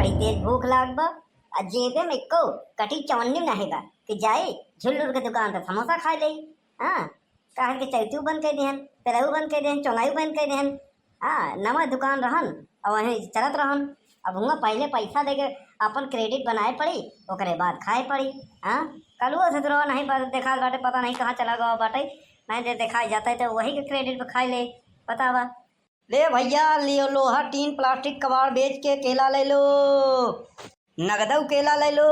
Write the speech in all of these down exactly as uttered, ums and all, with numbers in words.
तेज भूख लाग बा, आ जेबे में एको कटी चवन्नी नाहीं बा कि जाई झुल्लुर के दुकान पे समोसा खाइ लेई। हाँ, काहे के चैतियो बंद कइ दिहन, पेरहू बंद कइ दिहन, चोंगाइयो बंद कइ दिहन। हाँ, नवा दुकान रहन, अउ वहीं चलत रहन। अब हुआँ पहिले पैसा देके आपन credit बनाए पड़ी, ओकरे बाद खाए पड़ी। हाँ, कलुओ से तो नाहीं बा-, देखात बाटे, पता नाहीं कहाँ चला गवा बाटे। नाहीं दे देखाइ जाता है तो वही के credit पे खाइ ले, बतावा। ले भइया, लियो लोहा, टीन, plastic कबाड़ बेच के केला ले लो, नगदउ केला ले लो,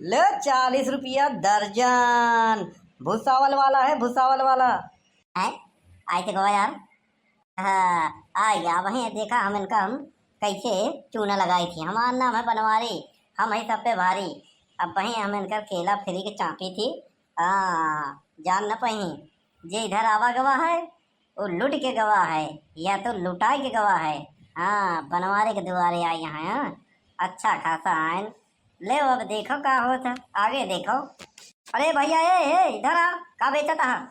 ले चालीस रुपया दर्जन, भुसावल वाला है, भुसावल वाला। है, आए थे गवा यार। हाँ, आ गया वहीं, देखा हम इनका हम कैसे चूना लगाई थी। हमार नाम है बनवारी, हम है सब पे भारी। अब वहीं हम इनका केला free के चापी थी। हाँ, जान न पही, जे इधर आवा गवा है, वो लुट के गवा है, या तो लुटाई के गवा है। हाँ, बनवारे के दुआरे आई यहाँ, हाँ? अच्छा खासा आयन। ले अब देखो का होत है, आगे देखो। अरे भइया, ए, ए, इधर आ, का बेचत आहा?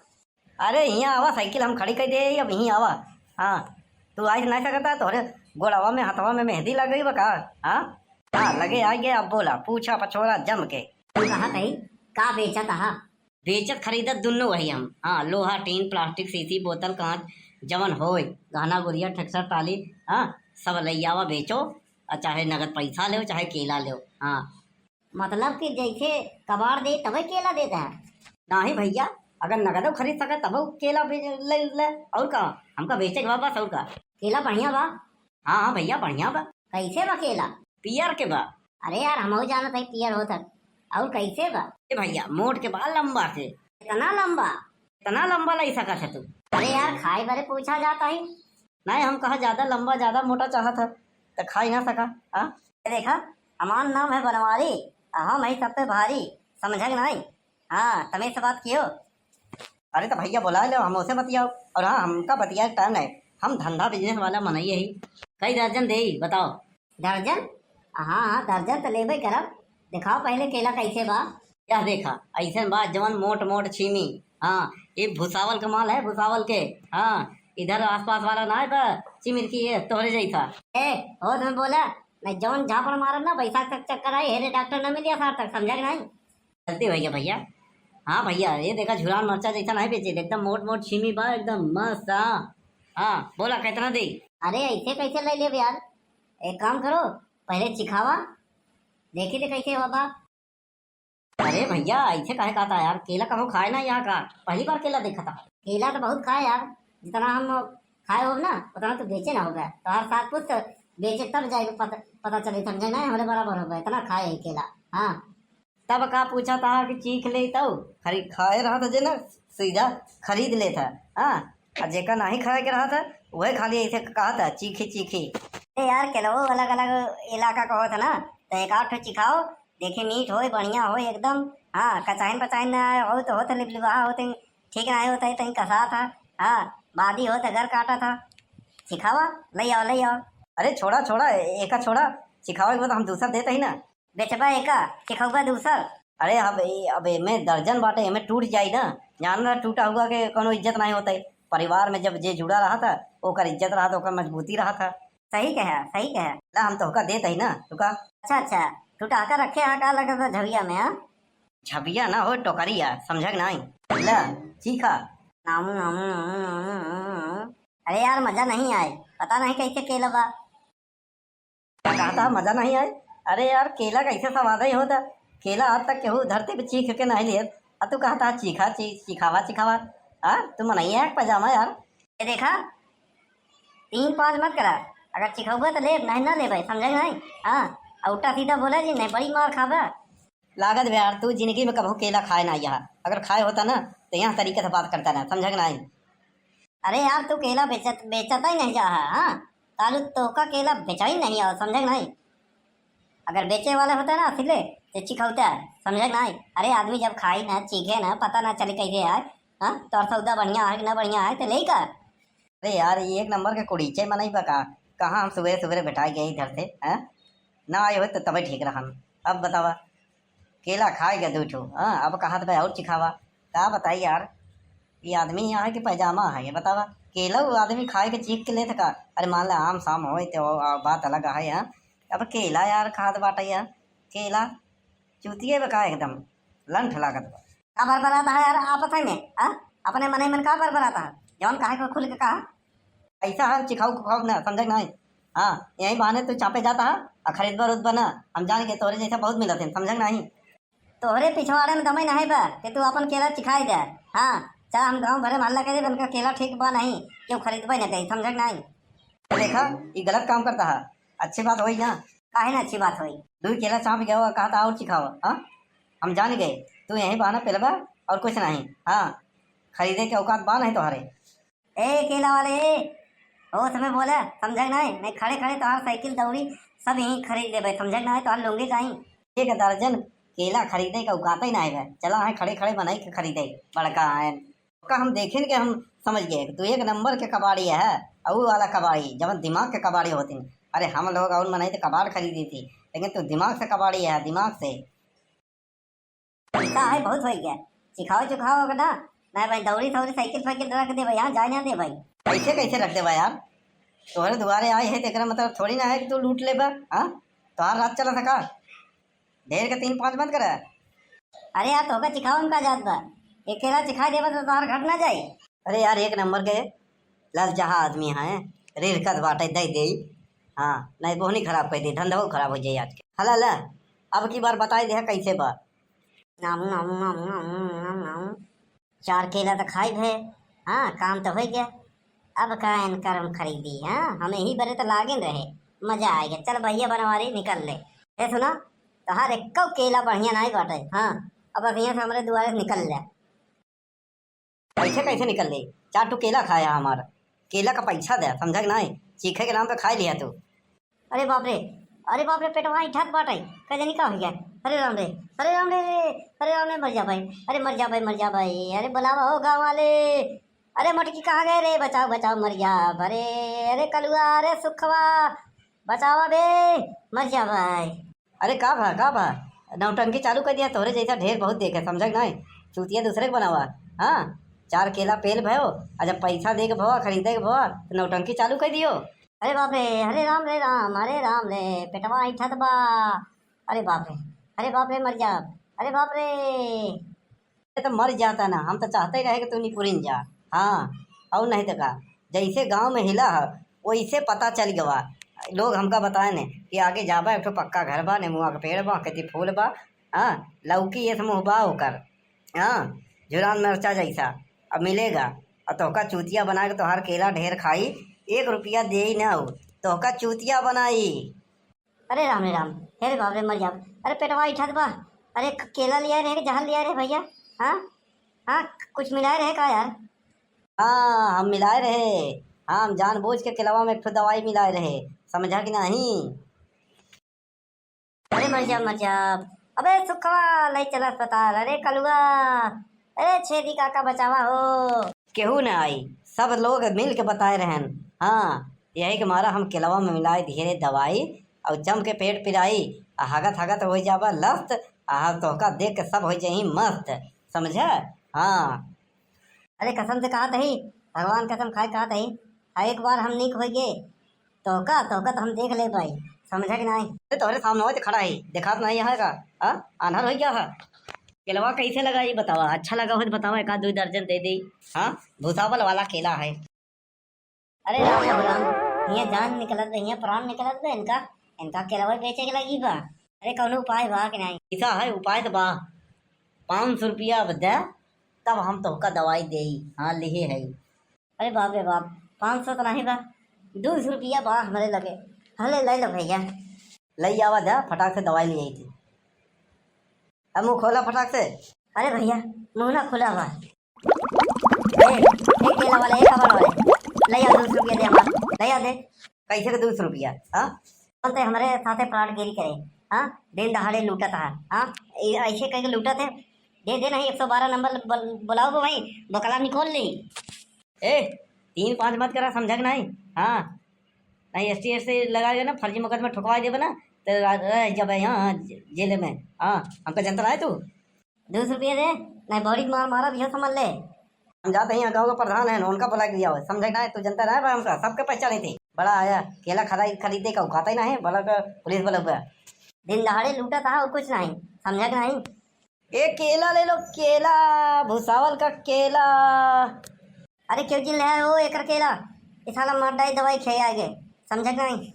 अरे हियाँ आवा, साइकिल हम खड़ी कर दे, अब हियाँ आवा। हाँ, तू आइस नाहीं सकता, तोहरे गोड़वा में, हथवा में मेहंदी लग गई बा का? हाँ, हाँ, लगे आ गए, अब बोला, पूछा पछोरा जम के। तू कहा कही, का बेचत आहा? बेचत खरीदत दुन्नो वही हम। हाँ, लोहा, टीन, plastic, शीशी, बोतल, कांच, जवन होय, गहना, गुरिया, ठेकसर, ताली, हाँ, सब लइयावा बेचो, अउर चाहे नगद पैसा लेव, चाहे केला लेव। हाँ। मतलब कि जैसे कबाड़ दे तबे केला देता है? नाहीं भइया, अगर नगदो खरीद सके तबो केला बेच ले, ले। और का, हमका बेचे के बा बस, और का। केला बढ़िया बा? हाँ, हाँ भइया, बढ़िया बा। कैसे बा केला? पियर के बा। अरे यार, हमहू जानत हई पियर होत है। और कैसे बा? ए भइया, मोट के बा, लंबा से। इतना लंबा? इतना लंबा लइ सकत है तू? अरे यार, खाए बरे पूछा जाता है। नाहीं, हम कहा ज्यादा लंबा, ज्यादा मोटा चाहत है, त खाई ना सका। हाँ? ये देखा, हमार नाम है बनवारी, आ हम है सब पे भारी, समझे कि नाहीं? हाँ, तमीज से बात कियो। अरे तो भइया बुलाए लो, हम ओसे बतियाओ। और हाँ, हमका बतियाए के टाइम नहीं, हम धंधा business वाला मनई ही। कई दर्जन देई, बताओ। दर्जन? हाँ, हाँ, दर्जन तो लेबे करब। दिखाओ पहले केला कैसे बा। यह देखा, ऐसन बा जवन मोट मोट छीमी। हाँ, ये भुसावल के माल है, भुसावल के। हाँ, इधर आसपास वाला ना है बा, चिमिर की ये तोहरे जैसा। ए, होश में बोला, नहीं जौन झापड़ मारब ना, बैसाख तक चक्कर आई, हेरे डॉक्टर न मिलिया सार तक, समझा कि नहीं? गलती होइ गया भइया। हाँ भइया, ये देखा झुरान मरचा जैसा नहीं बेचे, एकदम मोट मोट छीमी बा, एकदम मस्त। हाँ, हाँ, बोला कितना दे? अरे ऐसे कैसे ले लेब यार, एक काम करो, पहले चिखावा, देखी थे कैसे हुआ बा। अरे भइया, ऐसे काहे कहता यार, केला कबो खाए ना यहाँ का, पहली बार केला देखा था। केला तो बहुत खाए यार, जितना हम खाए हो ना उतना तो बेचे ना होगा, तो हर साल कुछ तो बेचे तब जाए पता, पता चले, समझे ना, हमारे बराबर होगा, इतना खाए है केला। हाँ। तब का पूछा था कि चीख ले तब? खरी-, खाए रहा था जे ना, सीधा खरीद ले था। हाँ, आ जेका नहीं खाए के रहा था, वह खाली ऐसे कहा था, "चीखी, चीखी।" ए यार, केलवो अलग-अलग इलाका का होत है ना, तो एक आध ठो चिखाओ, देखी मीठ होई, बढ़िया होई एकदम। हाँ, कचाइन पचाइन ना आए, होई तो होत लिपलिपहा होत, ठीक ना आए होत है, तहीं कसा था। हाँ, बादी होत है, घर काटा था। चिखावा, ले आओ, ले आओ। अरे छोड़ा, छोड़ा, एका छोड़ा, चिखावा के बाद हम दूसर देत ही ना। बेचबा एका, चिखउबा दूसर। अरे अब ए-, अब एमे दर्जन बाटे, एमे टूट जाई ना। जान रहा टूटा हुआ के कोनो इज्जत नहीं होता है। परिवार में जब जे जुड़ा रहा था, ओकर इज्जत रहा था, ओकर मजबूती रहा था। सही कहा, सही कहा। ला हम तोहका देत ही ना, रुका। अच्छा, अच्छा, टूटा का रखे हाँ का लगत बा झबिया में, हाँ? झबिया ना हो, टोकरिया, समझा कि नहीं? ला, चीखा। नामू, नामू, नामू, नामू, नामू। अरे यार, मजा नहीं आए, पता नहीं कैसे केला बा। का कहता है, मजा नहीं आए? अरे यार, केला कैसे स्वाद ही होता? केला आज तक केहू धरती पे चीख के नहीं लिए, आ तू कहता है, "चीखा, ची-, चिखावा, चिखावा।" हाँ, तू मनैया है पजामा यार। ये देखा, तीन पाँच मत करा, अगर चिखौबे तो लेब, नहीं ना लेबे, समझे नहीं? हाँ, और उल्टा सीधा बोला जी, नहीं बड़ी मार खाबे। लागत बे यार, तू जिंदगी में कबहू केला खाए ना यहाँ, अगर खाए होता ना, तो यहाँ तरीके से बात करता ना, समझे कि नहीं? अरे यार, तू केला बेचत, बेचता ही नहीं जा है, हाँ? कालू तोका केला बेचा ही नहीं आवा, समझे कि नहीं? अगर बेचे वाले होते ना, सिले, ते चिखौते, समझे कि नहीं? अरे आदमी जब खाई ना, चीखे ना, पता ना चले कैसे है, हाँ? तोर सौदा बढ़िया है कि ना बढ़िया है, तो ले का? अरे यार, ये एक नंबर के कुड़ीचे मनई बा का? कहाँ हम सुबेरे सुबेरे भेटाई गए इधर से, हैं? ना आए होत तो तबे ठीक रहन। अब बतावा, केला खाए गए दू ठो, हाँ, अब कहत बे और चिखावा। का बताई यार, ये आदमी यहाँ है कि पैजामा है, ये बतावा। केला वो आदमी खाए के चीख के लेत का? अरे मान ला आम साम होए तो आ, बात अलग है, हाँ? अब केला यार खात बाटे यार, केला चूतिए बा का एकदम, लंठ लागत बा। का बरबरात है यार आपस में, हाँ? अपने मने मन का बरबरात है, जौन काहे को खुल के कहा? ऐसा है चिखाऊ कुखाऊ ना, समझे कि नहीं? हाँ, यही बहाने तू चापे जाता है, आ खरीदबा उरीदबा ना, हम जान के तोरे जैसा बहुत मिलत है, समझे कि नहीं? तोहरे पिछवाड़े में दमई नहीं बा कि तू अपन केला चिखाई दे। हाँ, चला हम गाँव भरे में हल्ला करी, इनका केला ठीक बा नहीं, केहू खरीदबे न करी, समझे कि नहीं? देखा, ई गलत काम करता है, अच्छी बात होई ना? काहे ना अच्छी बात होई? दुई केला चाप गया हुआ, कहा था और चिखावा, हाँ? हम जान गए, तू यही बहाना पेलबा और कुछ नहीं। हाँ, खरीदे के औकात बा नहीं तोहरे। ए केला वाले, ए, होश में बोला, समझे कि नहीं? नहीं, खड़े खड़े तोहार साइकिल दौड़ी सब यहीं खरीद लेबे, समझे कि नहीं? तोहार लुंगी चाही। एक दर्जन केला खरीदे के औकात ही नहीं बा। चला है खड़े खड़े बनाई के खरीदे, बड़का है। का हम देखेन के हम समझ गए, तू एक नंबर के कबाड़ी है, अऊ वाला कबाड़ी, जवन दिमाग के कबाड़ी होती। अरे हम लोग और मनई तो कबाड़ खरीदी थी, लेकिन तू दिमाग से कबाड़ी है, दिमाग से। पैसा है बहुत हो गया, चिखाओ चुखाओ ना, नहीं भाई, दौड़ी सौड़ी साइकिल फाइकिल रख दे भाई, यहाँ जाए ना दे भाई। कैसे कैसे रख दे भाई यार, तोहरे दुआरे आए है तो एकरा मतलब थोड़ी ना है कि तू लूट लेबा, हाँ? तोहार राज चला सका, ढेर के तीन पाँच मत करे। अरे यार, तोहका चिखाओ उनका जात बा, एक केला चिखा देबा तो तोहार घट ना जाए। अरे यार, एक नंबर के ललचाहा आदमी है, रिरकत बाटे, दे दे। हाँ, नहीं, बोहनी खराब कर दे, धंधा खराब हो जाए आज के। हला ला, अब की बार बताई दे कैसे बा। नाम, नाम, नाम, नाम, नाम, नाम। चार केला तो खाई भे, हाँ, काम तो हो गया। अब का एन करम खरीदी, हाँ, हम यही बरे तो लागेन रहे, मजा आ गया। चल भैया बनवारी निकल ले। ए सुना, तोहार एक्को केला बढ़िया नहीं बाटे, हाँ, अब यहाँ से हमरे दुआरे से निकल ले। पैसे कैसे निकल ले? चार ठो केला खाया हमार, केला का पैसा दे, समझा कि नहीं? चीखे के नाम पे खा लिया तू। अरे बाप रे, अरे बाप रे, पेटवा ही ठात बाटे, का जानी का हो गया? अरे राम रे, अरे राम रे, अरे राम रे, मर जा भाई, अरे मर जा भाई, मर जा भाई, अरे बुलावा हो गाँव वाले, अरे मटकी कहाँ गए रे, बचाओ बचाओ, मर जा, अरे, अरे कलुआ, अरे सुखवा, बचावा बे, मर जा भाई। अरे का भा, का भा? नौटंकी चालू कर दिया, तोहरे जैसा ढेर बहुत देखे, समझा कि नहीं? चूतिया दूसरे के बनावा, हाँ? चार केला पेल भयो, आ जब पैसा दे के भवा, खरीदे के भवा, तो नौटंकी चालू कर दियो। अरे बाप रे, हरे राम रे राम, हरे राम रे, पेटवा ऐठत बा। अरे बाप रे, अरे बाप रे, मर जा, अरे बाप रे। ये तो मर जाता ना, हम तो चाहते रहे कि तू निपुरिन जा। हाँ, और नहीं तो का, जैसे गांव में हिला है, वैसे पता चल गवा। लोग हमका बताए ने कि आगे जाबा, एक ठो पक्का घर बा, नेमुआ के पेड़ बा, कति फूल बा, हाँ, लौकी ये समूह बा ओकर, हाँ, झुरान मिर्चा जैसा, अब मिलेगा। और तोहका चूतिया बना के तोहार केला ढेर खाई, एक रुपया देई ना हो, तोहका चूतिया बनाई। अरे राम रे राम, हे रे बाप रे, मर जाब। अरे पेटवा इठात बा। अरे क-, केला लिया रहे कि जहर लिया रहे भैया? हाँ, हाँ, कुछ मिलाए रहे का यार? हाँ, हम मिलाए रहे। हाँ, हम जानबूझ के केलवा में एक ठो दवाई मिलाए रहे, समझा कि नहीं? अरे मर जाब, मर जाब। अबे सुखवा, ले चल अस्पताल। अरे कलुआ, अरे छेदी काका बचावा हो। केहू न आई, सब लोग मिल के बताए रहन। हाँ, यही के मारा हम केलवा में मिलाए दिए रहे दवाई, और जम के पेट पिराई, आ हगत हगत हो जाबा लस्त, आ तोहका देख के सब हो जाई मस्त, समझा? हाँ। अरे कसम से कहा तही, भगवान कसम खाए कहा तही, हाँ, एक बार हम नीक हो गए, तोहका, तोहका तो हम देख ले भाई, समझा कि नहीं? अरे तोहरे सामने होय तो खड़ा है, देखात नहीं है का? हाँ, आन्हर हो गया है। केलवा कैसे लगा ये बतावा, अच्छा लगा हो तो बतावा, एक आध दो दर्जन दे दे। हाँ, भुसावल वाला केला है। अरे राम हो राम, हियाँ जान निकलत बे, हियाँ प्राण निकलत बे इनका, इनका केलवा बेचे के लगी बा। अरे कौनो उपाय बा कि नहीं? ऐसा है उपाय तो बा, पाँच सौ रुपया अब दे, तब हम तोहका दवाई देई। हाँ, लिहे है। अरे बाप रे बाप, पाँच सौ तो नहीं बा, दो सौ रुपया बा हमरे लगे। हले ले लो भैया। ले आवा जा, फटाक से दवाई ले आई थी। अब मुँह खोला फटाक से। अरे भैया, मुँह ना खुला बा। ए, ए केला वाले, ए कबाड़ वाले, ले आओ दो सौ रुपया दे हमार, ले आओ दे। कैसे के दो सौ रुपया? हाँ? बोलते हमरे साथे फ्रॉडगिरी करे, हाँ? दिन दहाड़े लूटत है, हाँ? ए, ऐसे करके लूटत है। दे दे नहीं, एक सौ बारह नंबर बुल-, बुलाओ भाई, बोकला निकोल ली। ए, तीन पाँच मत करा, समझा कि नहीं? हाँ, नहीं एस टी एस सी लगाएगा ना, फर्जी मुकदमा ठुकवा देबे ना, तो रह जाबे यहाँ जे-, जेल में। हाँ, हमका जनता रहे तू। दो सौ रुपया दे, नहीं बड़ी मार मारा, यह समझ ले। हम जाते ही गाँव का प्रधान है, उनका बुला के लिया हो, समझे ना, तू जनता रहे बा हमका, सबके पहचाने थे। बड़ा आया, केला खरीदे का उखाता ही ना है, बड़ा का पुलिस वाला हुआ। दिन दहाड़े लूटा था और कुछ नहीं, समझा कि नहीं? ए केला ले लो, केला, भुसावल का केला। अरे क्यों जिन ले आए हो एकर केला? ये साला मार डाई दवाई खे आगे, समझा कि नहीं?